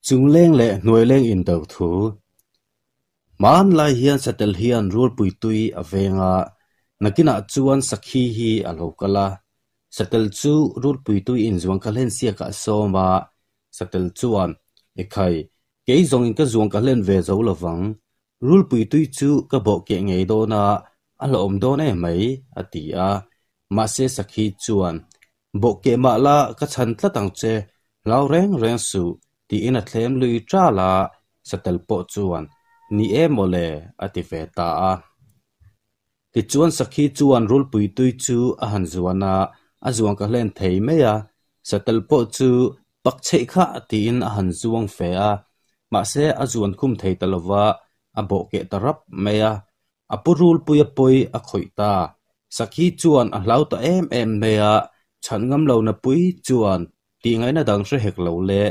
Chungleng leh hnuaileng indo thu. Hmanlai hian satel hian rulpui tui a veng a, nakinah chuan sakhi hi a lo kal a. Satel chu rulpui tui inzuang ka hlen siakah a sawm a, satel chuan, Ekhai, kei zawngin ka zuang ka hlen ve zo lovang. Rulpui tui chu ka bawh keh ngei dawn a, a hlauhawm dawn em mai, a ti a. Mahse sakhi chuan, Bawh keh mah la ka chhan tlat ang che, hlau reng reng suh, tiin a thlem lui ṭal a, satel pawh chuan, Ni e maw le, a ti ve ta a. Tichuan sakhi chuan rulpui tui chu a han zuan a, a zuang ka hlen thei mai a, satel pawh chu pak chheih kha tiin a han zuang fe a, mahse a zuan khum thei ta lova, a bawh keh ta rap mai a, A pu rulpuia pawi a khawih ta. Sakhi chuan a hlau ta em em mai a, chhan ngam lo napui chuan tihngaihna dang hre hek lo le.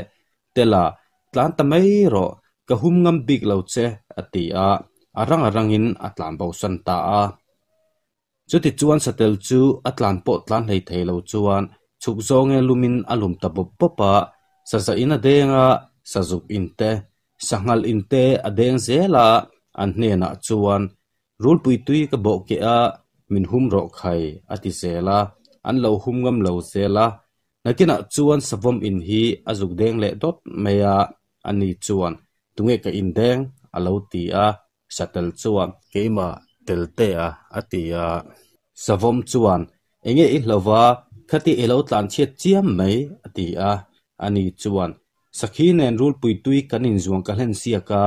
Tela, tlan ta mai rawh, ka hum ngam bik lo che, a ti a, a rang a rangin a tlan bosan ta a. Chuti chuan satel chu a tlan pawh tlan hlei thei lo chuan chhuk zawnge lumin a lum ta bawp bawp a, saza in a deng a, sazuk in te, Sanghal in te a deng zel a, an hnenah chuan, Rulpui tui ka bawh keh a, min hum rawh khai, a ti zel a, an lo hum ngam lo zel a. Nakinah chuan savawm in hi a zuk deng leh dawt mai a, ani chuan, Tunge ka in deng? a lo ti a, satel chuan, Keimah tel teh a, a ti a. Savawm chuan, Enge i hlauh a, khati i lo tlanchhiat chiam mai, a ti a, ani chuan, Sakhi nen rulpui tui kan inzuang ka hlen siak a,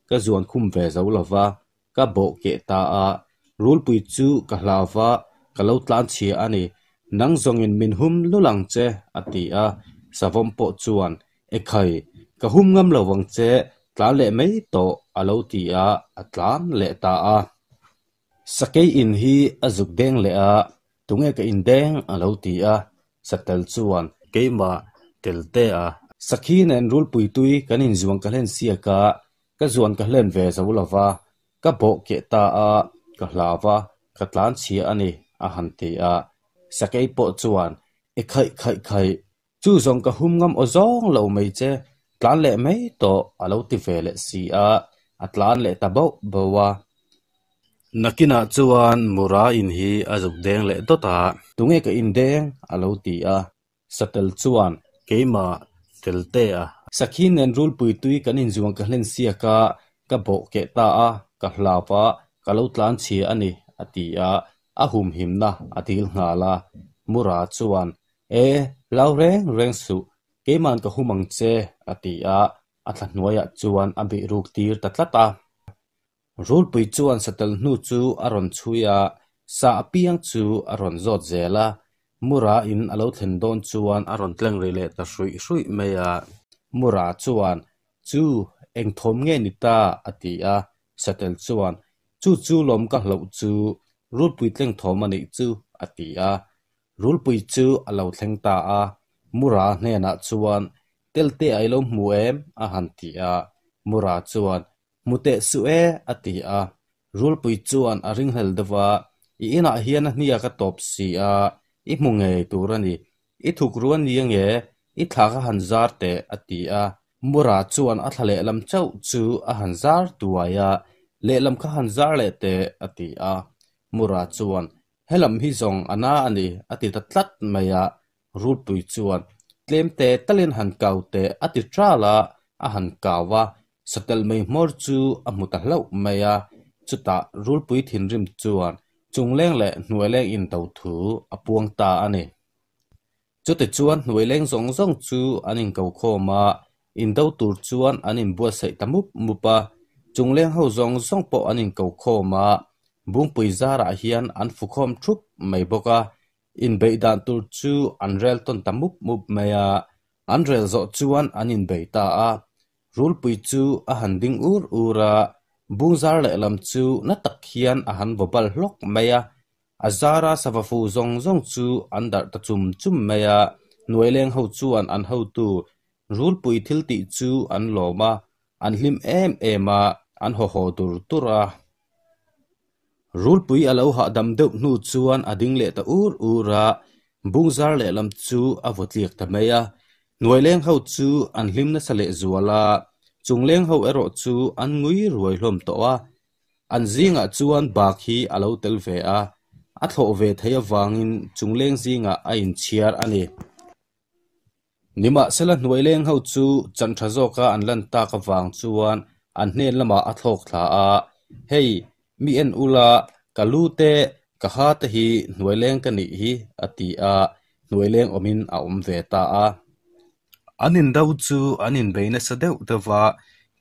ka zuan khum ve zo lo va, ka bawh keh ta a, rulpui chu ka hlau va, ka lo tlan chhia a ni, nang zawngin min hum lul ang che, a ti a, savawm pawh chuan, Ekhai, ka hum ngam lo vang che, tlan leh mai tawh, a lo ti a, a tlan leh ta a. Sakei in hi a zuk deng leh a, tunge ka in deng a lo ti a, satel chuan keimah tel te a. Sakhi nen rulpui tui kan inzuang ka hlen siak a, ka zuan ka hlen ve zo lo va, ka bawh keh ta a, ka hlau a, ka tlan chhia a ni, a han ti a. Sakei pawh chuan, E khaih khaih khaih, chu zawng ka hum ngam aw zawng lo mai che, tlan leh mai tawh a lo ti ve leh si a, a tlan leh ta bauh bauh a. Nakinah chuan Mura in hi a zuk deng leh dawt a. Tunge ka in deng? a lo ti a. Satel chuan keimah tel te a. Sakhi nen rulpui tui kan inzuang ka hlen siak a, ka bawh keh ta a, ka hlau a, ka lo tlan chhia a ni, a ti a, a humhimna a dil nghal a. Mura chuan E, hlau reng reng suh, keiman ka hum ang che, a ti a, a thla hnuaiah chuan a bih ruk tir ta tlat a. Rulpui chuan satel hnu chu a rawn chhui a, sa apiang chu a rawn zawt zel a. Mura in a lo thlen dawn chuan a rawn tleng ri leh ta hruih hruih mai a. Mura chuan, Chu, eng thawm nge ni ta? a ti a. Satel chuan, Chu chu lawm ka hlauh chu, rulpui tleng thawm a nih chu, a ti a. Rulpui chu a lo thleng ta a, Mura hnenah chuan, Telte a i lo hmu em? a han ti a. Mura chuan, Hmu teh suh e, a ti a. Rulpui chuan a ringhlel deuh a, I inah hian a hnia ka tawp si a, i hmu ngei tur a ni. I thuk ru a ni ange, i thla kha han zar teh, a ti a. Mura chuan a thla lehlam chauh chu a han zar tuai a, Lehlam kha han zar leh teh, a ti a. Mura chuan, Helam hi zawng a na a ni, a ti ta tlat mai a. Rulpui chuan, Tlemte talin han kau teh, a ti ṭal a, a han kau a. Satel mei hmawr chu a hmu ta hlauh mai a. Chutah Rulpui thinrim chuan chungleng leh hnuaileng indo thu a puang ta a ni. Chutichuan hnuaileng zawng zawng chu an inko khawm a, indo tur chuan an inbuatsaih ta mup mup a. Chungleng ho zawng zawng pawh an inko khawm a, Bungpui zarah hian an fu khawm thup mai bawk a. Inbeih dan tur chu an rel tawn ta mup mup mai a, an rel zawh chuan an inbei ta a. Rulpui chu a han ding ur ur a, Bungzar lehlam chu na tak hian a han vaw bal hlawk mai a. A zara sava fu zawng zawng chu an darh ta chum chum mai a, hnuaileng ho chuan an hotu Rulpui thil tih chu an lawm a, an hlim em em a, an haw haw dur dur a. Rulpui a lo hahdam deuh hnu chuan a ding leh ta ur ur a, Bungzar lehlam chu a vaw tliak ta mai a. Hnuaileng ho chu an hlim nasa leh zual a, chungleng ho erawh chu an ngui ruai hlawm tawh a. An zingah chuan bak hi a lo tel ve a, a thlawh ve theih avangin chungleng zingah a inchhiar a ni. Nimahsela hnuaileng ho chu chan tha zawka an lan tak avang chuan an hnen lamah a thlawk thla a, Hei, mi en ula, ka lu te, ka ha te hi hnuaileng ka nih hi, a ti a, hnuaileng awmin a awm ve ta a. An indo chu an inbei nasa deuh deuh va,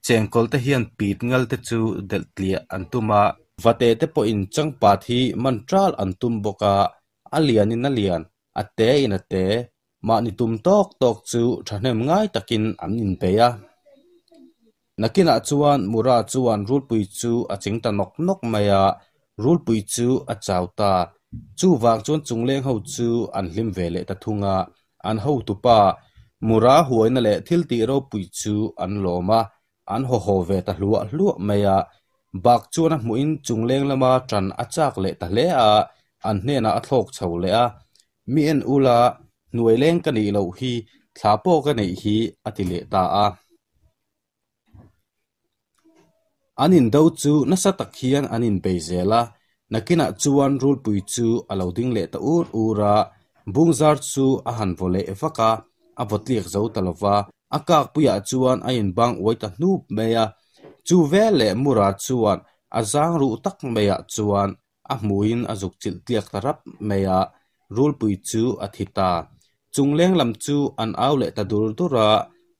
chengkawl te hian pit ngal te chu delh tliah an tum a, vate te pawhin changpat hi man ṭal an tum bawk a, a lianin a lian, a te in a te, Mahni tum tawk tawk chu thahnem ngai takin an inbei a. Nakinah chuan Mura chuan rulpui chu a ching ta nawk nawk mai a, rulpui chu a chau ta. Chuvang chuan chungleng ho chu an hlim ve leh ta thung a, an hotupa Mura huaina leh thil tih ropui chu an lawm a, an haw haw ve ta hluah hluah mai a. Bak chuan a hmuhin chungleng lama tan a chak leh ta hle a, an hnenah a thlawk chho leh a. Mi en ula, hnuai leng ka nih loh hi, thla pawh ka neih hi, a ti leh ta a. An indo chu nasa tak hian an inbei zel a, nakinah chuan rulpui chu a lo ding leh ta ur ur a, bungzar chu a han vaw leh vak a, a vaw tliak zo ta lo va, a kakpuiah chuan a inbang uai ta hnup mai a. Chu veleh Mura chuan a zang ruh tak maiah chuan A hmuiin a zuk chilh tliak ta rap mai a, rulpui chu a thi ta. Chungleng lam chu an au leh ta dur dur a,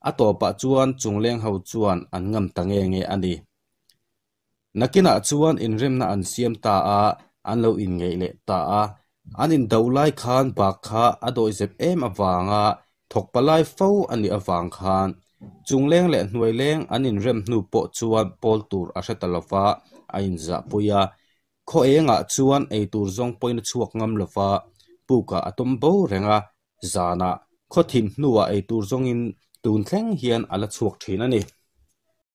a tawpah chuan chungleng ho chuan an ngam ta nge nge a ni. Nakinah chuan inremna an siam ta a, an lo inngeih leh ta a. An indo lai khan bak kha a dawihzep em avanga thawk palai fo a nih avang khan chungleng leh hnuaileng an inrem hnu pawh chuan pawl tur a hre ta lova, a inzahpui a. Khaw engah chuan eitur zawng pawhin a chhuak ngam lo va, pukah a tawm bo reng a, zanah khaw thim hnuah eitur zawngin tun thleng hian a la chhuak thin a ni.